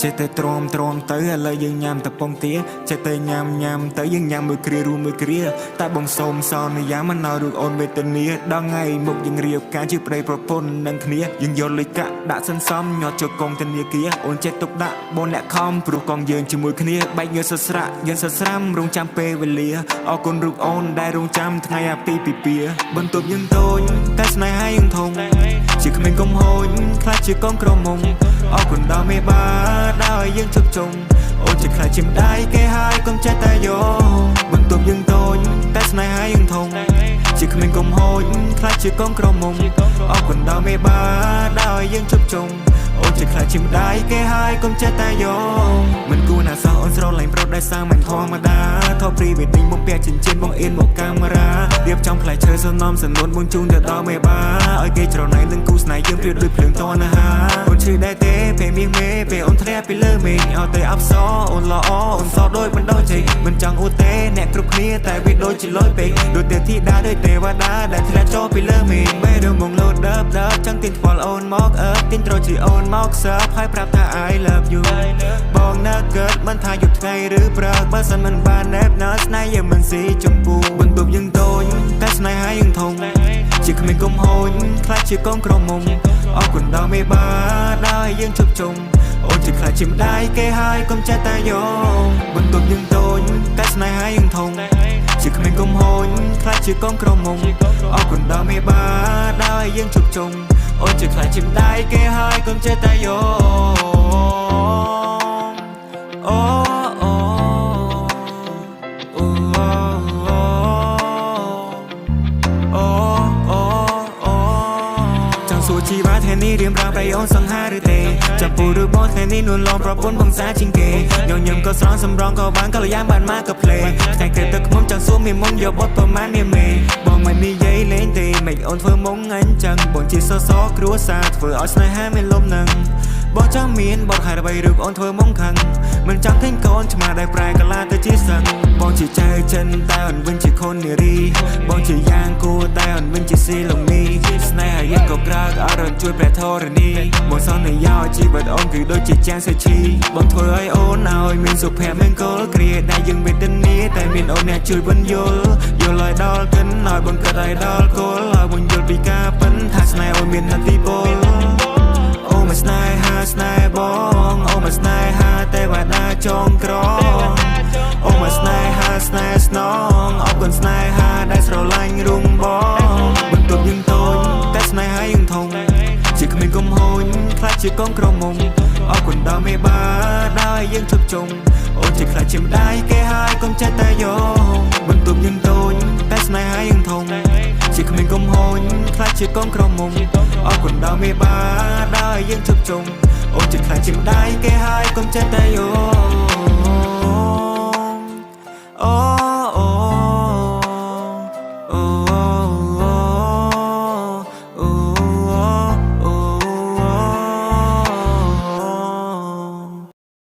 ចេះតែទ្រាំទ្រាំទៅឥឡូវយើងញ៉ាំតែពងទាចេះតែញ៉ាំញ៉ាំទៅយើងញ៉ាំមួយគ្រារួមមួយគ្រាតែបងសូមសន្យាមិនឲ្យរូបអូនវេទនាដល់ថ្ងៃមុខយើងរៀបការជាប្តីប្រពន្ធនឹងគ្នាយើងយកលុយកាក់ដាក់សន្សំញាត់ចូលកងធនាគារអូនចេះទុកដាក់បងអ្នកខំព្រោះកងយើងជាមួយគ្នាបែកញើសស្រាក់យើងសស្រាំរងចាំពេលវេលាអរគុណរូបអូនដែលរងចាំថ្ងៃអាពាហ៍ពិពាហ៍បន្ទប់យើងតូចតែស្នេហាយើងធំជាក្មេងកំហូចខ្លះជាកងក្រមុំអរគុណដល់មេបាដែលយើងជប់ជុំអូនជាខ្លាចជាម្ដាយគេហើយកុំចេះតែយកបន្ទប់យើងតូចតែស្នេហាយើងធំជាក្មេងកំហូចខ្លះជាកងក្រមុំអរគុណដល់មេបាដែលយើងជប់ជុំអូនជាខ្លាចជាម្ដាយគេហើយកុំចេះតែយកមិនគួរណាសោះអូនស្រឡាញ់ប្រុសដែលសាមញ្ញធម្មតាថត pre wedding បងពាក់ចិញ្ចៀនបងអៀនមកកាមេរ៉ារៀបចំផ្លែឈើសំណំសនួនបងជូនទៅដល់មេបាឲ្យគេច្រណែននឹងគូស្នេហ៍យើងប្រៀបដូចភ្លើងតណ្ហាអូនឈឺដែរទេពេលមាសមេពេលអូនធ្លាក់ពីលើមេឃឲ្យតែអបសអូនល្អអូនសដូចបណ្ដោះជ័យមិនចង់អួតទេអ្នកគ្រប់គ្នាតែវាដូចជាលយពេកដូចទេធីតាដូចទេវតាដែលធ្លាក់ចុះពីលើមេឃបេះដូងបងលោតដឺបដឺបចង់ទាញថ្ពាល់អូនមកអើទាញត្រូវជាអូនមកសើបហើយប្រាប់ថា I love you បងនៅកើតមិនថាយប់ថ្ងៃឬព្រឹកបើសិនមិនបានណែបណើស្នេហ៍យើងមិនស៊ីចម្ពូបន្ទប់យើងតូចតែស្នេហាយើងធំជាក្មេងកំហូចខ្លះជាកងក្រមុំអរគុណដល់មេបាដែលយើងជប់ជុំអូនជាខ្លាចជាម្ដាយគេហើយកុំចេះតែយកបន្ទប់យើងតូចតែស្នេហាយើងធំជាក្មេងកំហូចខ្លះជាកងក្រមុំអរគុណដល់មេបាដែលយើងជប់ជុំអូនជាខ្លាចជាម្ដាយគេហើយកុំចេះតែយកអូអូអូអូអូអូចង់សួរជីវ៉ាថ្ងៃនេះរៀមរាប្រៃអូនសង្ហាឬទេចាប់ពូឬបងថ្ងៃនេះនួនឡំប្រពន្ធបងសាជាងគេញញឹមក៏ស្រស់សម្រងក៏បានកល្យានបានមកក៏ភ្លេថ្ងៃក្រែទឹកខ្មុំចង់សួរមានមុំយកបត់ប្រមាណនាមេបងមិននិយាយលេងទេមិនអូនធ្វើមុងអញចឹងបងជាសសរគ្រួសារធ្វើឲ្យស្នេហាមានលំនឹងបងចង់មានបត់ហើយអ្វីឬអូនធ្វើមុងខឹងមិនចង់ឃើញកូនឆ្មាដែលប្រែកាឡាទៅជាសឹងបងជាចៅចិនតែអូនវិញជាខុននារីបងជាយ៉ាងគួរតែអូនវិញជាស៊ីលងនីស្នេហាយើងក៏ក្រើកអរជួយព្រះធរណីបងសន្យាជីវិតអូនគឺដូចជាចាងសេឈីបងធ្វើឲ្យអូនឲ្យមានសុភមង្គលគ្រាដែលយើងវេទនាតែមានអូនអ្នកជួយបញ្យល់យល់ឲ្យដល់កិនឲ្យបងគិតឲ្យដល់គល់ឲ្យបងយល់ពីការពិនថាស្នេហ៍អូនមានអតិពលអូមកស្នេហាស្នេហ៍បងអូមកស្នេហាទេវតាចងក្រងអូមកស្នេហាស្នេហ៍ស្នងអរគុណស្នេហាដែលស្រឡាញ់រុងបងបន្ទប់យើងតូចតែស្នេហាយើងធំជាក្មេងកំហូចខ្លះជាកងក្រមុំអរគុណដល់មេបាដែលយើងជប់ជុំអូនជាខ្លាចជាម្ដាយគេហើយកុំចេះតែយកបន្ទប់យើងតូចតែស្នេហាយើងធំជាក្មេងកំហូចខ្លះជាកងក្រមុំអរគុណដល់មេបាដែលយើងជប់ជុំអូនជាខ្លាចជាម្ដាយគេហើយកុំចេះតែយក